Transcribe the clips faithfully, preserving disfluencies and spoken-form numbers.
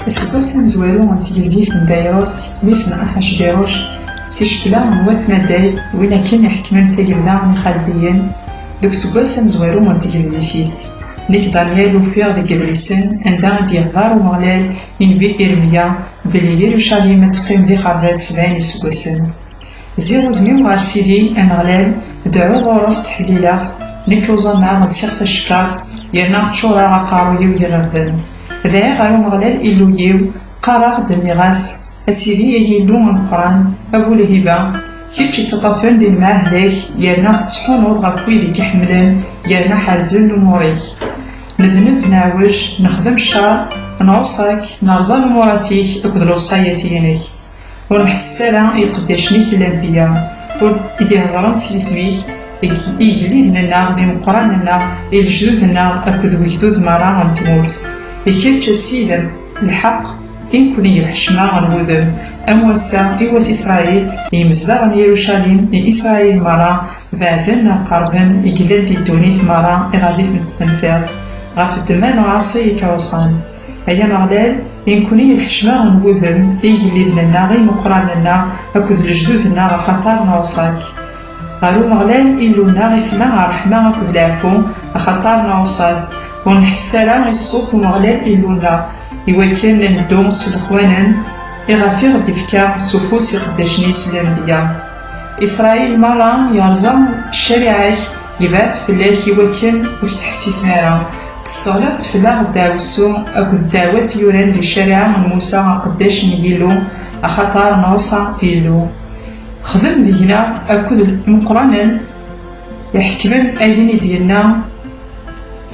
Aseggas amezwaru n tgeldit n Dayrus, mmi-s n Aḥacbiruc, si ccetla n watmaday, win akken iḥekmen tagelda n Ixaldiyen, deg useggas amezwaru n tgeldit-is, nekk Danyal ufiɣ deg yedlisen anda i d-yehḍer Umeɣlal i nnbi Irmya belli Yirucalim ad teqqim d ixerbat sebɛin iseggasen. Ziɣ udem-iw ɣer Sidi Ameɣlal, deɛɛuɣ ɣur-s ttḥellileɣ-t, nekk uẓameɣ, lsiɣ tacekkart, yerna ččureɣ aqerruy-iw d iɣerden. Dɛiɣ ɣer Umeɣlal Illu-yiw, qqareɣ-d, nniɣ-as: A Sidi, ay Illu ameqqran, a bu lhiba, kečč ittaṭṭafen di lemɛahda-k, yerna tettḥunuḍ ɣef wid i k-iḥemmlen, yerna ḥerzen lumuṛ-ik. Nedneb, neɛwej, nexdem ccer, nɛuṣa-k, nerẓa lumuṛat-ik akked lewṣayat-inek. Ur nḥesses ara i iqeddacen-ik, lenbiya, ur i d-ihedṛen s yisem-ik, i igelliden-nneɣ, d imeqqranen-nneɣ, i lejdud-nneɣ akked wegdud merra n tmurt. I kečč, a Ssid, lḥeqq, i nekkni i lḥecma n wudem, am wass-a i wat Isṛayil, i yimezdaɣ n Yirucalim, i Isṛayil merra, beɛden neɣ qerben, i yellan di ddunit merra, i ɣer d i tent-tenfiḍ, ɣef ddemma n uɛaṣi i k-ɛuṣan. Ay Ameɣlal, i nekkni i lḥecma n wudem, i igelliden-nneɣ, i imeqqranen-nneɣ akked lejdud-nneɣ, axaṭer nɛuṣa-k. Ɣer Umeɣlal Illu-nneɣ i tella ṛṛeḥma akked leɛfu, axaṭer nɛuṣa-t. Ur nḥess ara i ṣṣut Umeɣlal Illu-nneɣ, i wakken ad neddu s lexwanen i ɣef i ɣ-d-ifka s ufus iqeddacen-is lenbiya. Isṛayil merra yerẓa ccariɛa-k, yebɛed fell-ak i wakken ur k-ttḥessisen ara. Tesseɣliḍ-d fell-aɣ ddeɛwessu akked ddeɛwat yuran di ccariɛa n Musa aqeddac n Yillu, axaṭer nɛuṣa Illu. Xdem deg-neɣ akked imeqqranen iḥekmen ayen i d-yenna,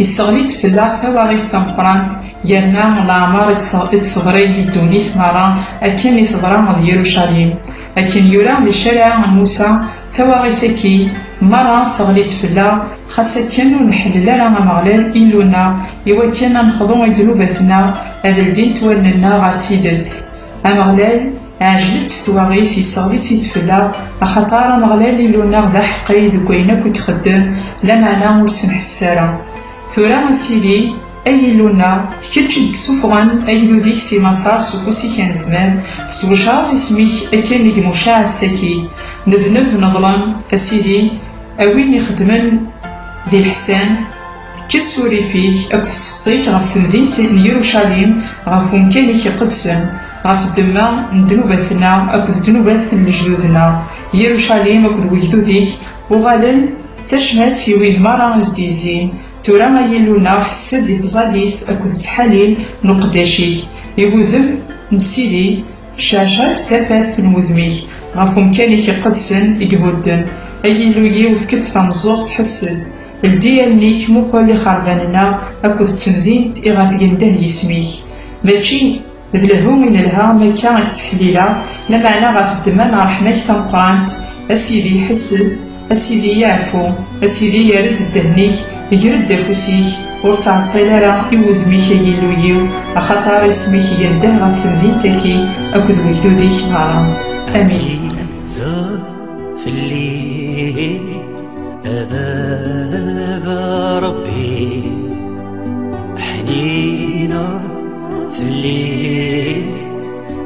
isseɣli-d fell-aɣ tawaɣit tameqqrant, yerna leɛmer i d-te-, i d-teḍri di ddunit merra akken i teḍra d Yirucalim. Akken yura di ccariɛa n Musa, tawaɣit-agi merra teɣli-d fell-aɣ, xas akken ur nḥellel ara Ameɣlal Illu-nneɣ i wakken ad nexḍu i ddnubat-nneɣ, ad ldint wallen-nneɣ ɣer tidet. Ameɣlal, ɛejl-d s twaɣit, isseɣli-tt-id fell-aɣ, axaṭer Ameɣlal Illu-nneɣ d aḥeqqi deg wayen akk i ixeddem, lameɛna ur s-nḥess ara. Tura, a Sidi, ay Illu-nneɣ, kečč i d-yessufɣen agdud-ik si Maṣer s ufus-ik anezmar, teswejɛeḍ isem-ik akken i imucaɛ ass-agi. Nedneb, neḍlem, a Sidi, a win ixeddmen di leḥsan, kkes urrif-ik akked sseqṭ-ik ɣef temdint n Yirucalim, ɣef umkan-ik iqedsen, ɣef ddemma n ddnubat-nneɣ akked ddnubat n lejdud-nneɣ. Yirucalim akked wegdud-ik uɣalen d tacmat i wid merra i s-d-yezzin. Tura, ay Illu-nneɣ, ḥess-d i tẓallit akked ttḥalil n uqeddac-ik, i wudem n Sidi, ceɛceɛ-d tafat n wudem-ik ɣef umkan-ik iqedsen i ihudden. Ay Illu-yiw, efk-d tameẓẓuɣt, ḥess-d, ldi allen-ik, muqel ixerban-nneɣ akked temdint i ɣef yendeh yisem-ik. Mačči d lehhu i nelha, am akka i k-ttḥellileɣ, lameɛna ɣef ddemma n ṛṛeḥma-k tameqqrant, a Sidi, ḥess-d, a Sidi, yeɛfu, a Sidi, yerr-d ddehn-ik, ger-d afus-ik, ur ttɛeṭṭil ara i wudem-ik, ay Illu-yiw, axaṭer isem-ik yendeh ɣef temdint-agi akked wegdud-ik merra. Amin. Ɛzizeḍ fell-i, a baba Ṛebbi, ḥnineḍ fell-i,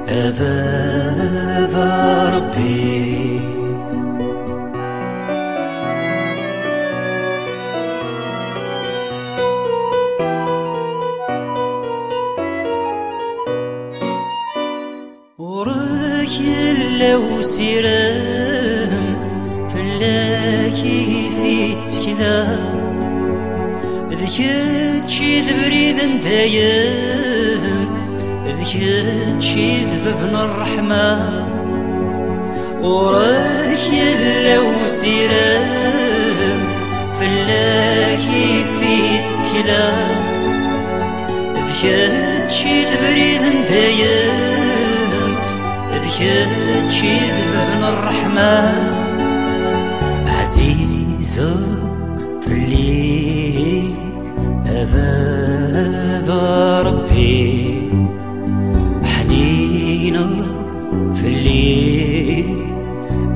a baba Ṛebbi. Ɣur-k yella usirem, fell-ak i fi ttekleɣ. D kečč i d abrid n dayem, d kečč i d bab n ṛṛeḥma. Ɣur-k yella usirem, fell-ak i fi ttekleɣ. D kečč i d abrid n dayem, d kečč i d bab n ṛṛeḥma. Ɛzizeḍ fell-i, a baba Ṛebbi, ḥnineḍ fell-i,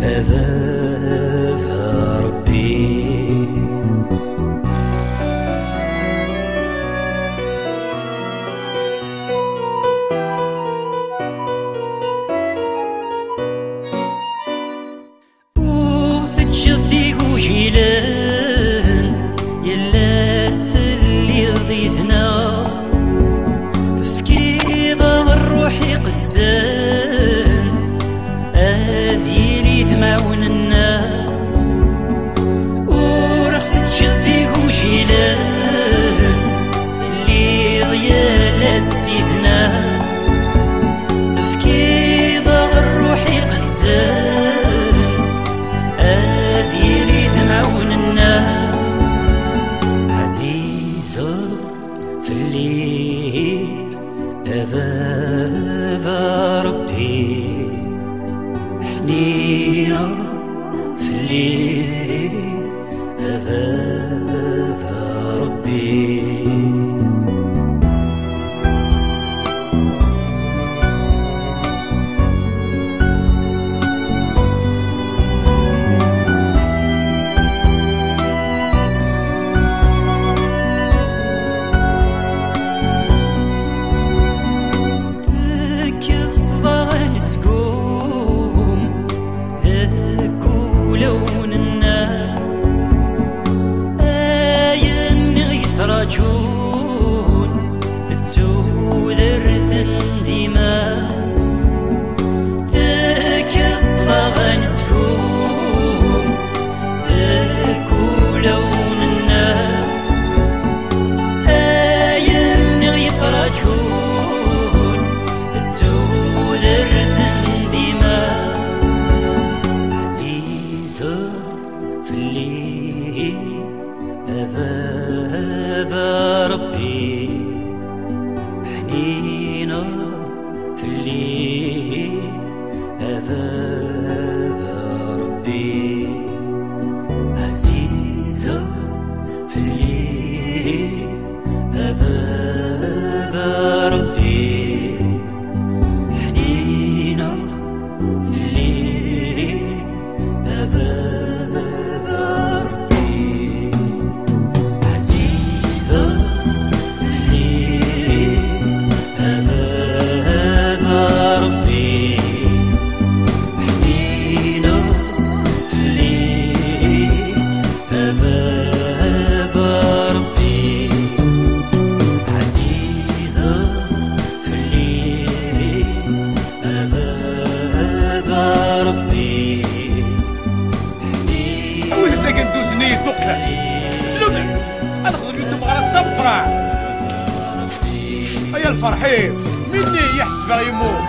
a baba Ṛebbi. Fell-i, a baba Ṛebbi, ḥnina fell-i, a baba Ṛebbi. Tekkes-d anesgum deg wulawen-nneɣ, ayen i ɣ-yettraǧun d tudert n dima. Tekkes-d anesgum deg wulawen-nneɣ, ayen i ɣ-yettraǧun d tudert n dima. Ɛzizeḍ fell-i, a baba Ṛebbi, ḥnina fell-i, a baba Ṛebbi. Ɛzizeḍ fell-i, a baba Ṛebbi, ḥnina fell-i, a baba Ṛebbi. Ɛzizeḍ fell-i, a baba Ṛebbi, ḥnina fell-i, a baba Ṛebbi. Ɛzizeḍ fell-i, a baba Ṛebbi. Awit-d akken d uzniy tuqqal. Sludek, ad nexdem yiwet tmeɣra d tameqqrant. Ay a lferḥ-iw, mi nni i ḥesbeɣ yemmut,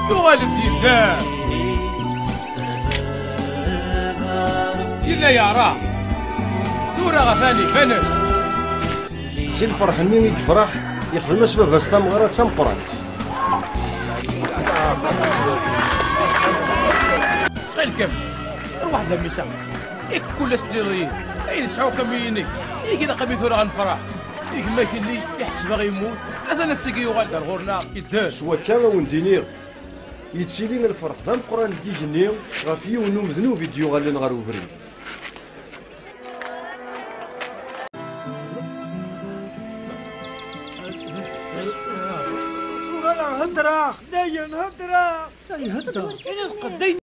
yuɣal-d yedder. Yella yeɛra, tura atan iban-d. Si lferḥ-nni i yefreḥ, yexdem-as baba-s tameɣra d tameqqrant. Ttxil-kem, rwaḥ d amisa. Yak kul ass tliḍ-iyi. Ayen sɛuɣ kam i yinig. Yak ilaq-am i tura ad nefreḥ. I gma-k-nni i ḥesbeɣ yemmut, atan ass-agi yuɣal-d ar ɣur-neɣ, yedder. S wakka a wen-d-iniɣ, yettili lferḥ d ameqqran deg yigenni ɣef yiwen n umednub i d-yuɣalen ɣer ubrid. Uɣaleɣ heddreɣ, dayen heddreɣ. Ay, heddreɣ.